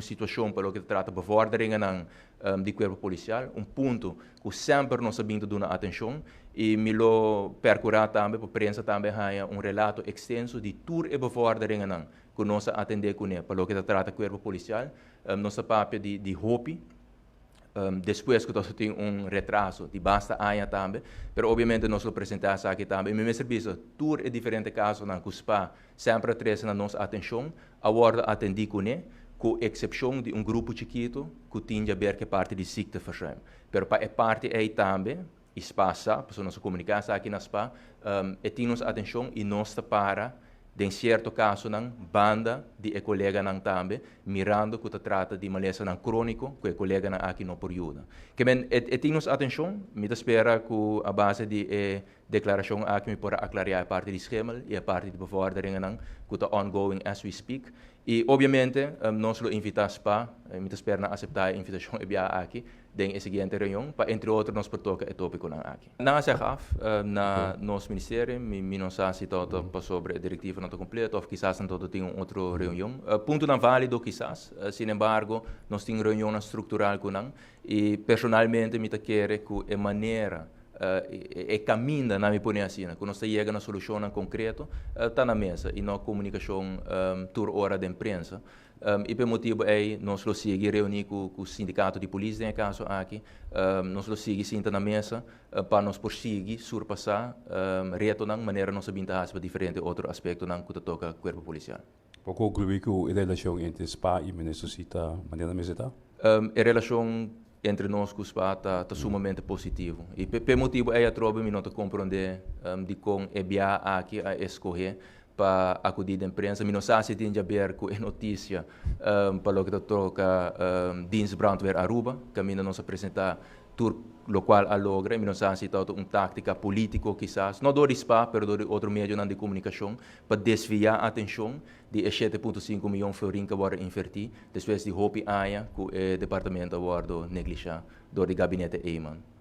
situacion pa loke ta trata bevorderingennan di Cuerpo Policial, un punto cu semper nos a bin ta duna atencion y mi lo percura tambe pa prensa tambe haya un relato extenso di tur e bevorderingennan cu nos a atende cune pa loke ta trata Cuerpo Policial. Nos ta papia di hopi despues cu nos a tin un retraso di basta aña tambe, pero obviamente nos lo presenta esaki tambe y mi mester bisa tur e diferente casonan cu spa semper a trece na nos atencion a wordo atendi cune, cu excepcion di un grupo chikito cu tin djaber cu e parti di ziekteverzuim. Pero pa e parti ey tambe, y spa sa, pasobra nos a comunica esaki na spa, e tin nos atencion y nos ta para den cierto casonan banda di e coleganan tambe, mirando cu ta trata di malesanan cronico cu e coleganan aki no por yuda. Ke men, e tin nos atencion, mi ta spera cu a base di e declaracion aki mi por a aclaria e parti di schimmel y e parti di bevorderingennan cu ta ongoing as we speak. Y obviamente nos lo invita spa, mi ta spera nan acepta e invitacion e biaha aki den e siguiente reunion pa entre otro nos por toca e topiconan aki. Nan a zeg af na nos ministerio, mi no sa si ta pasobra e directiva no ta completo of kisas nan ta tin un otro reunion. Puntonan valido kisas, sin embargo nos tin reunionnan structural cu nan y personalmente mi ta kere cu e manera, e caminda, nan mi pone asina, cu nos ta yega na solucionnan concreto ta na mesa y no comunicacion tur ora den prensa. Y p'e motibo ey nos lo sigui reuni cu sindicato di polis den e caso aki. Nos lo sigui sinta na mesa pa nos por sigui surpasa retonan manera nos a bin ta haci pa diferente otro aspectonan cu ta toca cuerpo policial. Por conclui cu e relacion entre spa y minister si ta manera mester ta? E relacion entre nos cu spa ta sumamente positivo. Y p'e motibo ey atrobe mi no ta compronde dicon e biaha aki a escoge pa acudi den prensa. Mi no sa si tin djaber cu e noticia pa loke ta toca Dienst Brandweer Aruba, caminda nos a presenta tur locual a logra. Mi no sa si ta un tactica politico kisas, no door di spa, pero door di otro medionan di comunicacion, pa desvia atencion di e 7.5 miyon florin cu a wordo inverti despues di hopi aña cu e departamento a wordo neglisha door di Gabinete Eman.